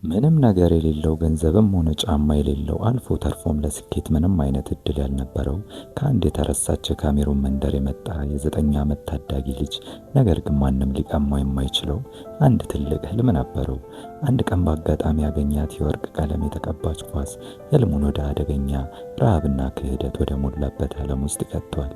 ምንም ነገር የሌለው፣ ገንዘብም ሆነ ጫማ የሌለው፣ አልፎ ተርፎም ለስኬት ምንም አይነት እድል ያልነበረው፣ ከአንድ የተረሳች የካሜሩን መንደር የመጣ የ9 ዓመት ታዳጊ ልጅ፣ ነገር ግን ማንም ሊቀማው የማይችለው አንድ ትልቅ ህልም ነበረው። አንድ ቀን በአጋጣሚ ያገኛት የወርቅ ቀለም የተቀባች ኳስ ህልሙን ወደ አደገኛ ረሃብና ክህደት ወደ ሞላበት ዓለም ውስጥ ይከተዋል።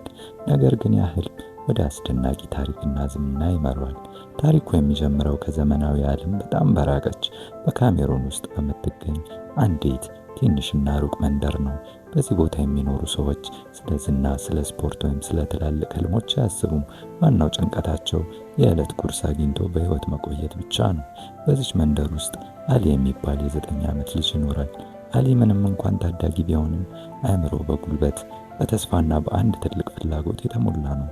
ነገር ግን ያ ህልም ወደ አስደናቂ ታሪክና ዝና ይመራዋል። ታሪኩ የሚጀምረው ከዘመናዊ ዓለም በጣም በራቀች በካሜሩን ውስጥ በምትገኝ አንዲት ትንሽና ሩቅ መንደር ነው። በዚህ ቦታ የሚኖሩ ሰዎች ስለ ዝና፣ ስለ ስፖርት ወይም ስለ ትላልቅ ህልሞች አያስቡም። ዋናው ጭንቀታቸው የዕለት ጉርስ አግኝቶ በህይወት መቆየት ብቻ ነው። በዚች መንደር ውስጥ አሊ የሚባል የ9 ዓመት ልጅ ይኖራል። አሊ ምንም እንኳን ታዳጊ ቢሆንም አእምሮው በጉልበት፣ በተስፋና በአንድ ትልቅ ፍላጎት የተሞላ ነው።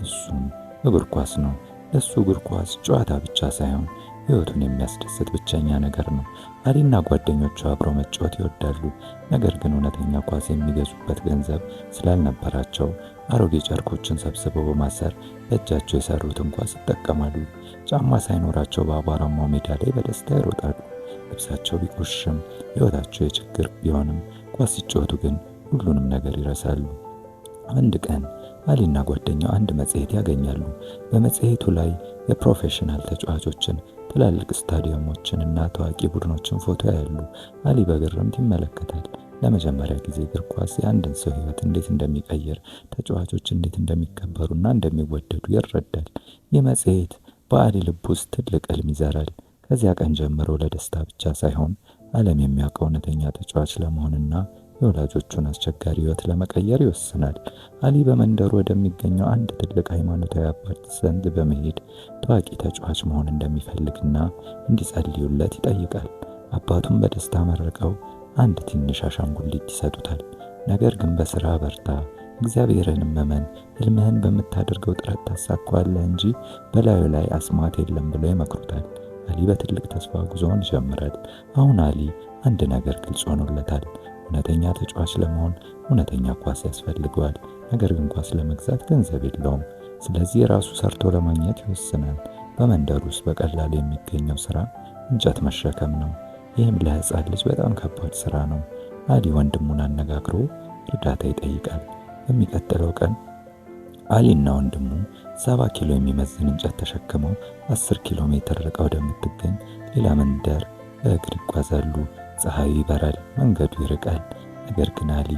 እሱም እግር ኳስ ነው። ለሱ እግር ኳስ ጨዋታ ብቻ ሳይሆን ሕይወቱን የሚያስደስት ብቸኛ ነገር ነው። አሊና ጓደኞቹ አብረው መጫወት ይወዳሉ። ነገር ግን እውነተኛ ኳስ የሚገዙበት ገንዘብ ስላልነበራቸው አሮጌ ጨርቆችን ሰብስበው በማሰር በእጃቸው የሰሩትን ኳስ ይጠቀማሉ። ጫማ ሳይኖራቸው በአቧራማው ሜዳ ላይ በደስታ ይሮጣሉ። ልብሳቸው ቢቆሽሽም፣ ሕይወታቸው የችግር ቢሆንም ኳስ ሲጫወቱ ግን ሁሉንም ነገር ይረሳሉ። አንድ ቀን አሊና ጓደኛው አንድ መጽሔት ያገኛሉ። በመጽሔቱ ላይ የፕሮፌሽናል ተጫዋቾችን፣ ትላልቅ ስታዲየሞችን እና ታዋቂ ቡድኖችን ፎቶ ያያሉ። አሊ በግርምት ይመለከታል። ለመጀመሪያ ጊዜ እግር ኳስ የአንድን ሰው ሕይወት እንዴት እንደሚቀይር፣ ተጫዋቾች እንዴት እንደሚከበሩና እንደሚወደዱ ይረዳል። ይህ መጽሔት በአሊ ልብ ውስጥ ትልቅ ሕልም ይዘራል። ከዚያ ቀን ጀምሮ ለደስታ ብቻ ሳይሆን ዓለም የሚያውቀው እውነተኛ ተጫዋች ለመሆንና የወላጆቹን አስቸጋሪ ሕይወት ለመቀየር ይወስናል። አሊ በመንደሩ ወደሚገኘው አንድ ትልቅ ሃይማኖታዊ አባት ዘንድ በመሄድ ታዋቂ ተጫዋች መሆን እንደሚፈልግና እንዲጸልዩለት ይጠይቃል። አባቱም በደስታ መርቀው አንድ ትንሽ አሻንጉሊት ይሰጡታል። ነገር ግን በስራ በርታ፣ እግዚአብሔርንም እመን፣ ህልምህን በምታደርገው ጥረት ታሳካዋለህ እንጂ በላዩ ላይ አስማት የለም ብለው ይመክሩታል። አሊ በትልቅ ተስፋ ጉዞውን ይጀምራል። አሁን አሊ አንድ ነገር ግልጽ ሆኖለታል። እውነተኛ ተጫዋች ለመሆን እውነተኛ ኳስ ያስፈልገዋል። ነገር ግን ኳስ ለመግዛት ገንዘብ የለውም። ስለዚህ ራሱ ሰርቶ ለማግኘት ይወስናል። በመንደሩ ውስጥ በቀላሉ የሚገኘው ስራ እንጨት መሸከም ነው። ይህም ለህፃን ልጅ በጣም ከባድ ስራ ነው። አሊ ወንድሙን አነጋግሮ እርዳታ ይጠይቃል። በሚቀጥለው ቀን አሊና ወንድሙ 70 ኪሎ የሚመዝን እንጨት ተሸክመው 10 ኪሎ ሜትር ርቃ ወደምትገኝ ሌላ መንደር በእግር ይጓዛሉ። ፀሐዩ ይበራል፣ መንገዱ ይርቃል። ነገር ግን አሊ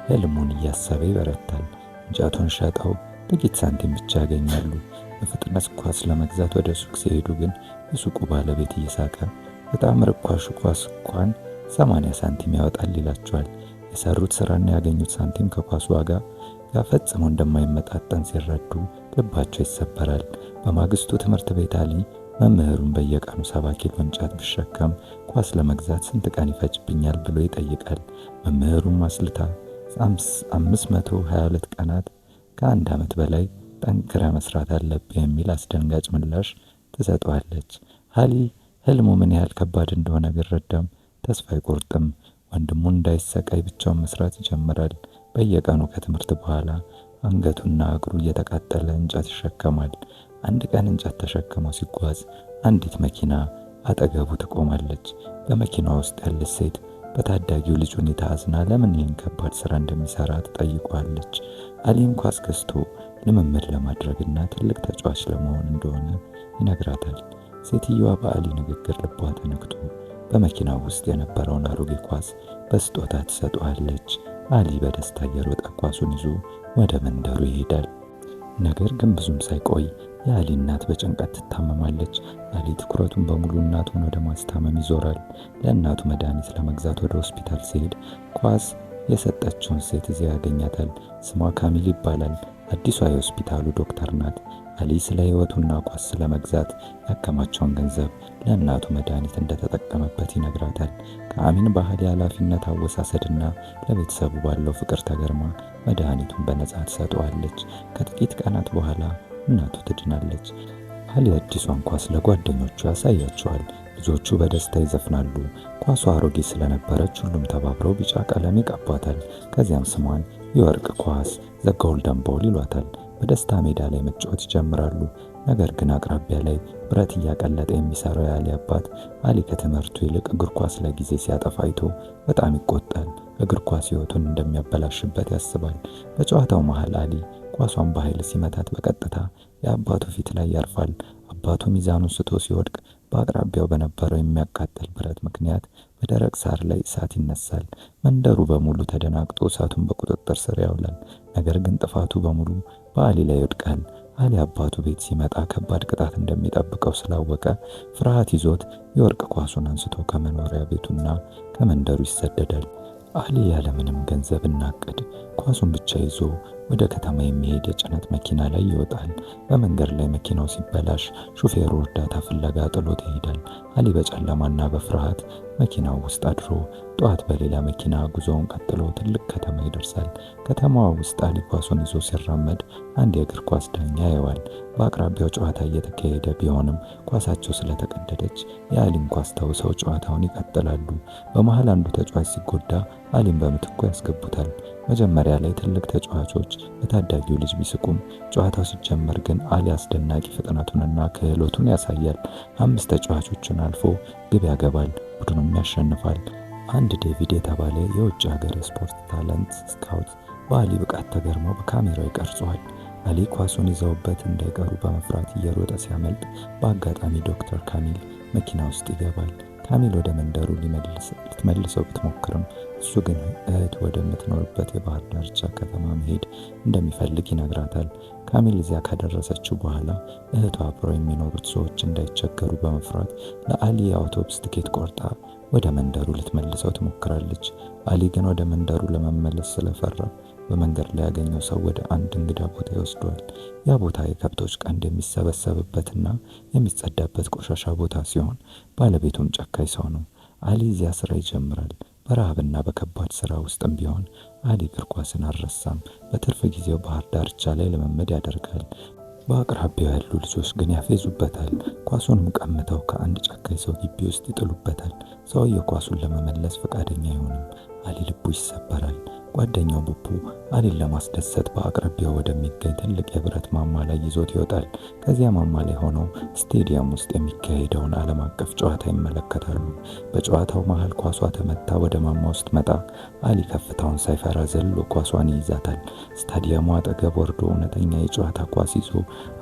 ህልሙን እያሰበ ይበረታል። እንጨቱን ሸጠው ጥቂት ሳንቲም ብቻ ያገኛሉ። በፍጥነት ኳስ ለመግዛት ወደ ሱቅ ሲሄዱ ግን የሱቁ ባለቤት እየሳቀ በጣም ርካሹ ኳስ እንኳን 80 ሳንቲም ያወጣል ይላቸዋል። የሰሩት ስራና ያገኙት ሳንቲም ከኳሱ ዋጋ ጋር ፈጽሞ እንደማይመጣጠን ሲረዱ ልባቸው ይሰበራል። በማግስቱ ትምህርት ቤት አሊ መምህሩን በየቀኑ 70 ኪሎ እንጨት ብሸከም ኳስ ለመግዛት ስንት ቀን ይፈጅብኛል ብሎ ይጠይቃል። መምህሩም አስልታ 522 ቀናት፣ ከአንድ ዓመት በላይ ጠንክረህ መስራት አለብህ የሚል አስደንጋጭ ምላሽ ትሰጠዋለች። አሊ ህልሙ ምን ያህል ከባድ እንደሆነ ቢረዳም ተስፋ አይቆርጥም። ወንድሙን እንዳይሰቃይ ብቻውን መስራት ይጀምራል። በየቀኑ ከትምህርት በኋላ አንገቱና እግሩ እየተቃጠለ እንጨት ይሸከማል። አንድ ቀን እንጨት ተሸክሞ ሲጓዝ አንዲት መኪና አጠገቡ ትቆማለች። በመኪናዋ ውስጥ ያለች ሴት በታዳጊው ልጅ ሁኔታ አዝና ለምን ይህን ከባድ ስራ እንደሚሰራ ትጠይቀዋለች። አሊም ኳስ ገዝቶ ልምምድ ለማድረግና ትልቅ ተጫዋች ለመሆን እንደሆነ ይነግራታል። ሴትየዋ በአሊ ንግግር ልቧ ተነክቶ በመኪናው ውስጥ የነበረውን አሮጌ ኳስ በስጦታ ትሰጠዋለች። አሊ በደስታ እየሮጠ ኳሱን ይዞ ወደ መንደሩ ይሄዳል። ነገር ግን ብዙም ሳይቆይ የአሊ እናት በጭንቀት ትታመማለች። አሊ ትኩረቱን በሙሉ እናቱን ወደ ማስታመም ይዞራል። ለእናቱ መድኃኒት ለመግዛት ወደ ሆስፒታል ሲሄድ ኳስ የሰጠችውን ሴት እዚያ ያገኛታል። ስሟ ካሚል ይባላል። አዲሷ የሆስፒታሉ ዶክተር ናት። አሊ ስለ ሕይወቱና ኳስ ስለመግዛት ያከማቸውን ገንዘብ ለእናቱ መድኃኒት እንደተጠቀመበት ይነግራታል። ከአሚን ባህል የኃላፊነት አወሳሰድና ለቤተሰቡ ባለው ፍቅር ተገርማ መድኃኒቱን በነጻ ትሰጠዋለች። ከጥቂት ቀናት በኋላ እናቱ ትድናለች። አሊ አዲሷን ኳስ ለጓደኞቹ ያሳያቸዋል። ልጆቹ በደስታ ይዘፍናሉ። ኳሷ አሮጌ ስለነበረች ሁሉም ተባብረው ቢጫ ቀለም ይቀቧታል። ከዚያም ስሟን የወርቅ ኳስ፣ the golden ball ይሏታል። በደስታ ሜዳ ላይ መጫወት ይጀምራሉ። ነገር ግን አቅራቢያ ላይ ብረት እያቀለጠ የሚሰራው የአሊ አባት አሊ ከትምህርቱ ይልቅ እግር ኳስ ላይ ጊዜ ሲያጠፋ አይቶ በጣም ይቆጣል። እግር ኳስ ሕይወቱን እንደሚያበላሽበት ያስባል። በጨዋታው መሃል አሊ ኳሷን በኃይል ሲመታት በቀጥታ የአባቱ ፊት ላይ ያርፋል። አባቱ ሚዛኑን ስቶ ሲወድቅ በአቅራቢያው በነበረው የሚያቃጥል ብረት ምክንያት በደረቅ ሳር ላይ እሳት ይነሳል። መንደሩ በሙሉ ተደናግጦ እሳቱን በቁጥጥር ስር ያውላል። ነገር ግን ጥፋቱ በሙሉ በአሊ ላይ ይወድቃል። አሊ አባቱ ቤት ሲመጣ ከባድ ቅጣት እንደሚጠብቀው ስላወቀ ፍርሃት ይዞት የወርቅ ኳሱን አንስቶ ከመኖሪያ ቤቱና ከመንደሩ ይሰደዳል። አሊ ያለምንም ገንዘብና እቅድ ኳሱን ብቻ ይዞ ወደ ከተማ የሚሄድ የጭነት መኪና ላይ ይወጣል። በመንገድ ላይ መኪናው ሲበላሽ ሹፌሩ እርዳታ ፍለጋ ጥሎት ይሄዳል። አሊ በጨለማና በፍርሃት መኪናው ውስጥ አድሮ ጠዋት በሌላ መኪና ጉዞውን ቀጥሎ ትልቅ ከተማ ይደርሳል። ከተማዋ ውስጥ አሊ ኳሱን ይዞ ሲራመድ አንድ የእግር ኳስ ዳኛ ያየዋል። በአቅራቢያው ጨዋታ እየተካሄደ ቢሆንም ኳሳቸው ስለተቀደደች የአሊን ኳስ ተውሰው ጨዋታውን ይቀጥላሉ። በመሃል አንዱ ተጫዋች ሲጎዳ አሊን በምትኩ ያስገቡታል። መጀመሪያ ላይ ትልቅ ተጫዋቾች በታዳጊው ልጅ ቢስቁም ጨዋታው ሲጀመር ግን አሊ አስደናቂ ፍጥነቱንና ክህሎቱን ያሳያል። 5 ተጫዋቾችን አልፎ ግብ ያገባል፣ ቡድኑም ያሸንፋል። አንድ ዴቪድ የተባለ የውጭ ሀገር የስፖርት talent scout በአሊ ብቃት ተገርሞ በካሜራው ይቀርጸዋል። አሊ ኳሱን ይዘውበት እንዳይቀሩ በመፍራት እየሮጠ ሲያመልጥ በአጋጣሚ ዶክተር ካሚል መኪና ውስጥ ይገባል። ካሚል ወደ መንደሩ ልትመልሰው ብትሞክርም እሱ ግን እህቱ ወደምትኖርበት የባህር ዳርቻ ከተማ መሄድ እንደሚፈልግ ይነግራታል። ካሚል እዚያ ካደረሰችው በኋላ እህቷ አብረው የሚኖሩት ሰዎች እንዳይቸገሩ በመፍራት ለአሊ የአውቶቡስ ትኬት ቆርጣ ወደ መንደሩ ልትመልሰው ትሞክራለች። አሊ ግን ወደ መንደሩ ለመመለስ ስለፈራ በመንገድ ላይ ያገኘው ሰው ወደ አንድ እንግዳ ቦታ ይወስደዋል። ያ ቦታ የከብቶች ቀንድ የሚሰበሰብበትና የሚጸዳበት ቆሻሻ ቦታ ሲሆን ባለቤቱም ጨካኝ ሰው ነው። አሊ እዚያ ስራ ይጀምራል። በረሃብና በከባድ ስራ ውስጥም ቢሆን አሊ እግር ኳስን አልረሳም። በትርፍ ጊዜው ባህር ዳርቻ ላይ ልምምድ ያደርጋል። በአቅራቢያው ያሉ ልጆች ግን ያፌዙበታል። ኳሱንም ቀምተው ከአንድ ጨካኝ ሰው ግቢ ውስጥ ይጥሉበታል። ሰውየው ኳሱን ለመመለስ ፈቃደኛ አይሆንም። አሊ ልቡ ይሰበራል። ጓደኛው ቡቡ አሊን ለማስደሰት በአቅራቢያው ወደሚገኝ ትልቅ የብረት ማማ ላይ ይዞት ይወጣል። ከዚያ ማማ ላይ ሆነው ስቴዲየም ውስጥ የሚካሄደውን ዓለም አቀፍ ጨዋታ ይመለከታሉ። በጨዋታው መሃል ኳሷ ተመታ ወደ ማማው ስትመጣ አሊ ከፍታውን ሳይፈራ ዘሎ ኳሷን ይይዛታል። ስታዲየሙ አጠገብ ወርዶ እውነተኛ የጨዋታ ኳስ ይዞ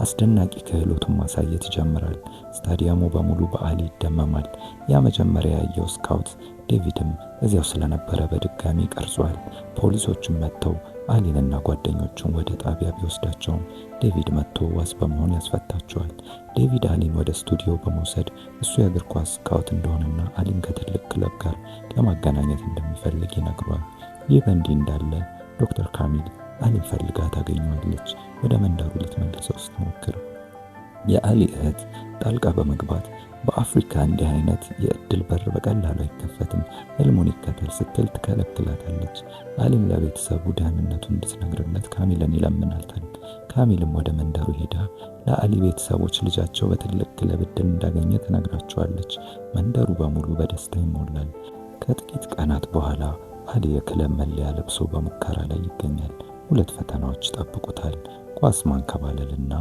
አስደናቂ ክህሎቱን ማሳየት ይጀምራል። ስታዲየሙ በሙሉ በአሊ ይደመማል። ያ መጀመሪያ ያየው ስካውት ዴቪድም እዚያው ስለነበረ በድጋሚ ቀርጿል። ፖሊሶቹም መጥተው አሊንና ጓደኞቹን ወደ ጣቢያ ቢወስዳቸውም ዴቪድ መጥቶ ዋስ በመሆን ያስፈታቸዋል። ዴቪድ አሊን ወደ ስቱዲዮ በመውሰድ እሱ የእግር ኳስ ስካውት እንደሆነና አሊን ከትልቅ ክለብ ጋር ለማገናኘት እንደሚፈልግ ይነግረዋል። ይህ በእንዲህ እንዳለ ዶክተር ካሚል አሊን ፈልጋ ታገኘዋለች። ወደ መንደሩ ልትመልሰው ስትሞክር የአሊ እህት ጣልቃ በመግባት በአፍሪካ እንዲህ አይነት የእድል በር በቀላሉ አይከፈትም፣ ህልሙን ይከተል ስትል ትከለክላታለች። አሊም ለቤተሰቡ ደህንነቱን እንድትነግርለት ካሚልን ይለምናታል። ካሚልም ወደ መንደሩ ሄዳ ለአሊ ቤተሰቦች ልጃቸው በትልቅ ክለብ እድል እንዳገኘ ትነግራቸዋለች። መንደሩ በሙሉ በደስታ ይሞላል። ከጥቂት ቀናት በኋላ አሊ የክለብ መለያ ለብሶ በሙከራ ላይ ይገኛል። ሁለት ፈተናዎች ይጠብቁታል፤ ኳስ ማንከባለልና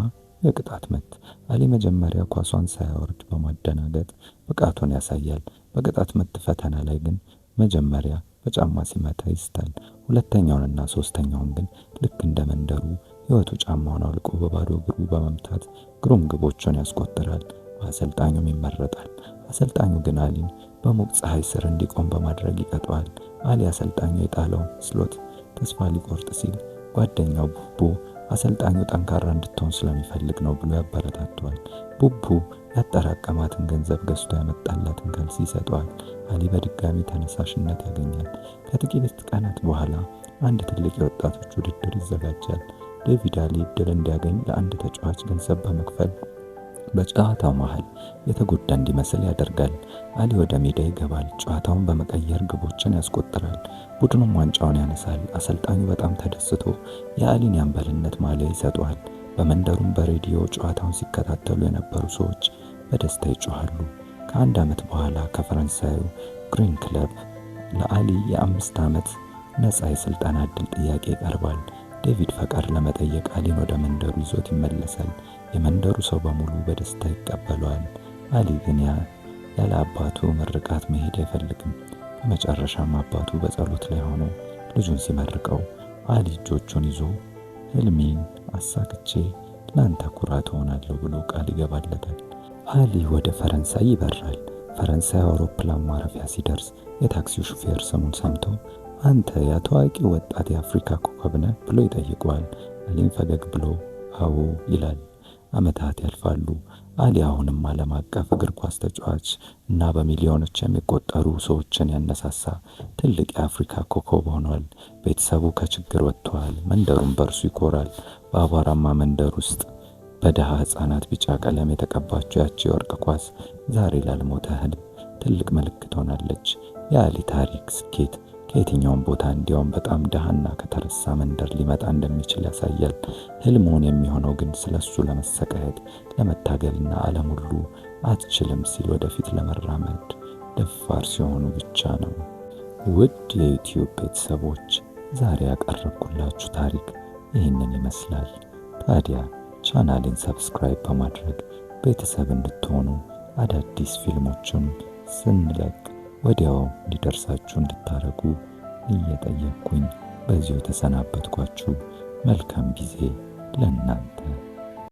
የቅጣት ምት። አሊ መጀመሪያ ኳሷን ሳያወርድ በማደናገጥ ብቃቱን ያሳያል። በቅጣት ምት ፈተና ላይ ግን መጀመሪያ በጫማ ሲመታ ይስታል። ሁለተኛውንና ሶስተኛውን ግን ልክ እንደ መንደሩ ህይወቱ ጫማውን አውልቆ በባዶ እግሩ በመምታት ግሩም ግቦችን ያስቆጥራል። በአሰልጣኙም ይመረጣል። አሰልጣኙ ግን አሊን በሙቅ ፀሐይ ስር እንዲቆም በማድረግ ይቀጠዋል። አሊ አሰልጣኙ የጣለውን ስሎት ተስፋ ሊቆርጥ ሲል ጓደኛው ቡቡ አሰልጣኙ ጠንካራ እንድትሆን ስለሚፈልግ ነው ብሎ ያበረታተዋል። ቡቡ ያጠራቀማትን ገንዘብ ገዝቶ ያመጣላትን ካልሲ ይሰጠዋል። አሊ በድጋሚ ተነሳሽነት ያገኛል። ከጥቂት ቀናት በኋላ አንድ ትልቅ የወጣቶች ውድድር ይዘጋጃል። ዴቪድ አሊ እድል እንዲያገኝ ለአንድ ተጫዋች ገንዘብ በመክፈል በጨዋታው መሃል የተጎዳ እንዲመስል ያደርጋል። አሊ ወደ ሜዳ ይገባል። ጨዋታውን በመቀየር ግቦችን ያስቆጥራል። ቡድኑም ዋንጫውን ያነሳል። አሰልጣኙ በጣም ተደስቶ የአሊን የአምበልነት ማሊያ ይሰጠዋል። በመንደሩም በሬዲዮ ጨዋታውን ሲከታተሉ የነበሩ ሰዎች በደስታ ይጮሃሉ። ከአንድ ዓመት በኋላ ከፈረንሳዩ ግሪን ክለብ ለአሊ የ5 ዓመት ነፃ የስልጠና እድል ጥያቄ ይቀርባል። ዴቪድ ፈቃድ ለመጠየቅ አሊን ወደ መንደሩ ይዞት ይመለሳል። የመንደሩ ሰው በሙሉ በደስታ ይቀበለዋል። አሊ ግን ያለ አባቱ ምርቃት መሄድ አይፈልግም። በመጨረሻም አባቱ በጸሎት ላይ ሆኖ ልጁን ሲመርቀው አሊ እጆቹን ይዞ ህልሜን አሳክቼ ላንተ ኩራት እሆናለሁ ብሎ ቃል ይገባለታል። አሊ ወደ ፈረንሳይ ይበራል። ፈረንሳይ አውሮፕላን ማረፊያ ሲደርስ የታክሲው ሹፌር ስሙን ሰምቶ "አንተ ያ ታዋቂው ወጣት የአፍሪካ ኮከብ ነህ?" ብሎ ይጠይቀዋል። አሊም ፈገግ ብሎ "አዎ" ይላል። ዓመታት ያልፋሉ። አሊ አሁንም ዓለም አቀፍ እግር ኳስ ተጫዋች እና በሚሊዮኖች የሚቆጠሩ ሰዎችን ያነሳሳ ትልቅ የአፍሪካ ኮከብ ሆኗል። ቤተሰቡ ከችግር ወጥቷል። መንደሩም በእርሱ ይኮራል። በአቧራማ መንደር ውስጥ በድሃ ሕፃናት ቢጫ ቀለም የተቀባችው ያቺ የወርቅ ኳስ ዛሬ ላልሞተ ህልም ትልቅ ምልክት ሆናለች። የአሊ ታሪክ ስኬት ከየትኛውም ቦታ፣ እንዲያውም በጣም ድሃና ከተረሳ መንደር ሊመጣ እንደሚችል ያሳያል። ህልሙን የሚሆነው ግን ስለሱ ለመሰቃየት፣ ለመታገልና ዓለም ሁሉ አትችልም ሲል ወደፊት ለመራመድ ደፋር ሲሆኑ ብቻ ነው። ውድ የዩቲዩብ ቤተሰቦች፣ ዛሬ ያቀረብኩላችሁ ታሪክ ይህንን ይመስላል። ታዲያ ቻናሌን subscribe በማድረግ ቤተሰብ እንድትሆኑ፣ አዳዲስ ፊልሞችን ስንለቅ ወዲያው እንዲደርሳችሁ እንድታረጉ እየጠየቅኩኝ በዚሁ ተሰናበትኳችሁ። መልካም ጊዜ ለእናንተ።